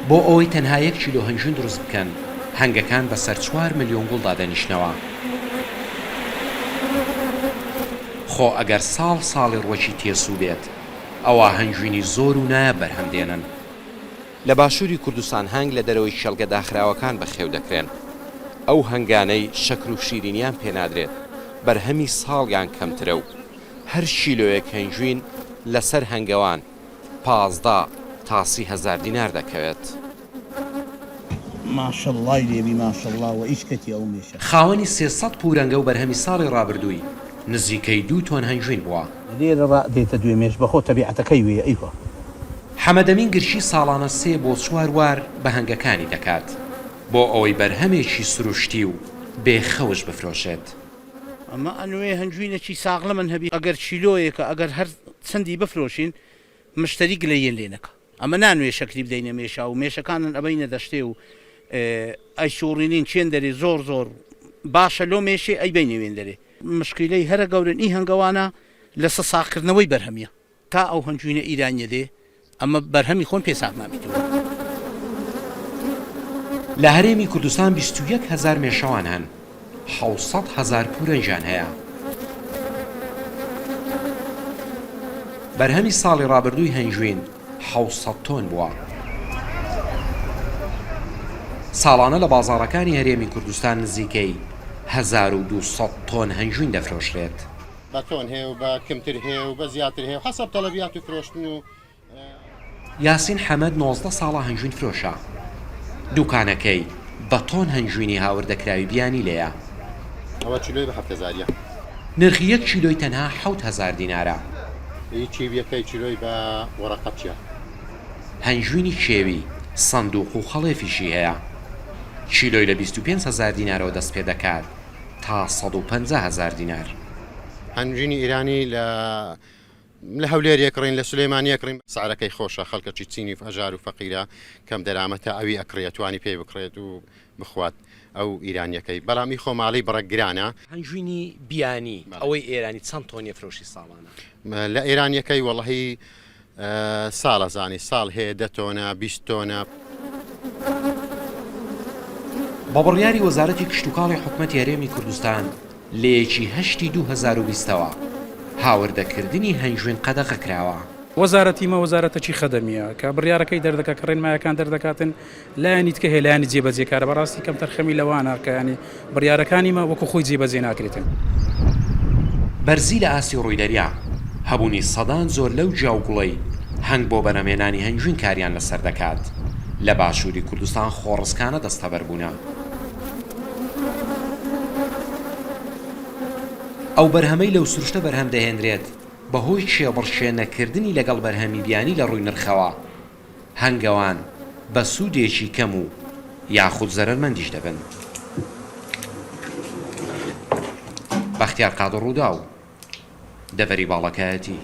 بۆ ئەوەی تەنها یەک کیلۆ هەنگوین دروست بکەن، هەنگەکان بەسەر 4 ملیۆن گوڵدا دەنیشنەوە. خۆ ئەگەر ساڵ ساڵی ڕووەکی تێسوو بێت، ئەوا هەنگوینی زۆر و نایاب بەرهەم دێنن. لە باشووری کوردستان هەنگ لە دەرەوەی کێڵگە داخراوەکان بەخێو دەکرێن. ئەو هەنگانەی شەکر و شیرینیان پێ نادرێت، بەرهەمی ساڵیان کەمترە و هەر کیلۆیەک هەنگوین لەسەر هەنگەوان 15 تا 30 هەزار دینار دەکەوێت. ماشەڵڵای لێبی ماشەڵڵا وە ئیش کەتی ئەو مێشە. خاوەنی 300 پورەنگە و بەرهەمی ساڵی ڕابردووی نزیکەی دوو تۆن هەنگوین بووە. لێرە ڕا دێتە دوێ مێش بەخۆ تەبیعەتەکەی وێیە ئیوە. حەمەدەمین گرکی ساڵانە سێ بۆ چوار وار بە هەنگەکانی دەکات بۆ ئەوەی بەرهەمێکی سروشتی و بێ خەوش بفرۆشێت. ئەمە ئەنوێ هەنگوینەکی ساغلەمن هەبی ئەگەر کیلۆیەکە ئەگەر هەر چەندی بفرۆشین مشتەری گلەییەن لێ نەکا. ئەمە نانوێ شەکری بدەینە مێشا و مێشەکانن ئەبەینە دەشتێ و ئەیسوڕینین چێندەرێ زۆر زۆر باشە لۆ مێشێ ئەیبەینە وێندەرێ. مشکیلەی هەرە گەورن ئی هەنگەوانە لەسە ساغکردنەوەی بەرهەمیە تا ئەو هەنگوینە ئیرانیە دێ ئەمە بەرهەمی خۆن پێ ساغ نابیتەوە. لە هەرێمی کوردستان 21 هەزار مێشەوان هەن، 700 هەزار پورەنگیان هەیە. بەرهەمی ساڵی ڕابردووی هەنگوین 700 تۆن بووە. ساڵانە لە بازاڕەکانی هەرێمی کوردستان نزیکەی 1200 تۆن هەنگوین دەفرۆشرێت. بە تۆن هەیە و بە کمتر هەیە و بە زیاتر هەیە و حەسەب تەڵەبیات و فرۆشتن و. یاسین حەمەد 19 ساڵە هەنگوین فرۆشە، دوکانەکەی بە تۆن هەنگوینی هاوردەکراوی بیانی لێیە. ئەوە کیلۆی بە حەفت هەزاریە. نرخی یەک کیلۆی تەنها 7000 دینارە. ئی کیویەکەی کیلۆی بە وەڕەقە چیە؟ هەنگوینی کێوی، سندوق و خەڵێفیشی هەیە. کیلۆی لە 25 هەزار دینارەوە دەست پێدەکات تا 150 هەزار دینار. هەنگوینی ئیرانی لە لە هەولێر ئەکڕین لە سولەیمانی ئەکڕین سعرەکەی خۆشە خەڵکەکی چینی هەژار و فەقیرە کەم دەرامەتە ئەوی ئەکڕێ ئەتوانی پێی بکڕێت و بخوات ئەو ئیرانیەکەی بەڵام ئی خۆماڵی بڕەک گرانە. هەنگوینی بیانی ئەوەی ئێرانی چەند تۆن ئەفرۆشی ساڵانە؟ لە ئێرانیەکەی وەڵهی ساڵ ئەزانی ساڵ هەیە دە تۆنە 20 تۆنە. بە بڕیاری وەزارەتی کشتوکاڵی حکومەتی هەرێمی کوردستان لە یەکی هەشتی 2020 ەوە هاوردەکردنی هەنگوین قەدەغە کراوە. وەزارەتی مە وەزارەتەکی خەدەمیە کە بڕیارەکەی دەردەکا کە ڕێنمایەکان دەردەکاتن لایەنی تکە هەیە لایەنی جێبەجێکارە بەڕاستی کەمتەرخەمی لەوانە کە یانی بڕیارەکانی مە وەکو خۆی جێبەجێ ناکرێتن. بەرزی لە ئاستی ڕووی دەریا، هەبوونی سەدان جۆر لەو گیا و گوڵەی هەنگ بۆ بەرهەمهێنانی هەنگوین کاریان لەسەر دەکات، لە باشووری کوردستان خۆڕسکانە دەستەبەر بوونە. ئەو بەرهەمەی لەو سروشتە بەرهەم دەهێنرێت، بەهۆی کێبڕکێ نەکردنی لەگەڵ بەرهەمی بیانی لە ڕووی نرخەوە، هەنگەوان بە سوودێکی کەم و یاخود زەرەرمەندیش دەبن. بەختیار قادر رووداو، دەڤەری باڵەکایەتی.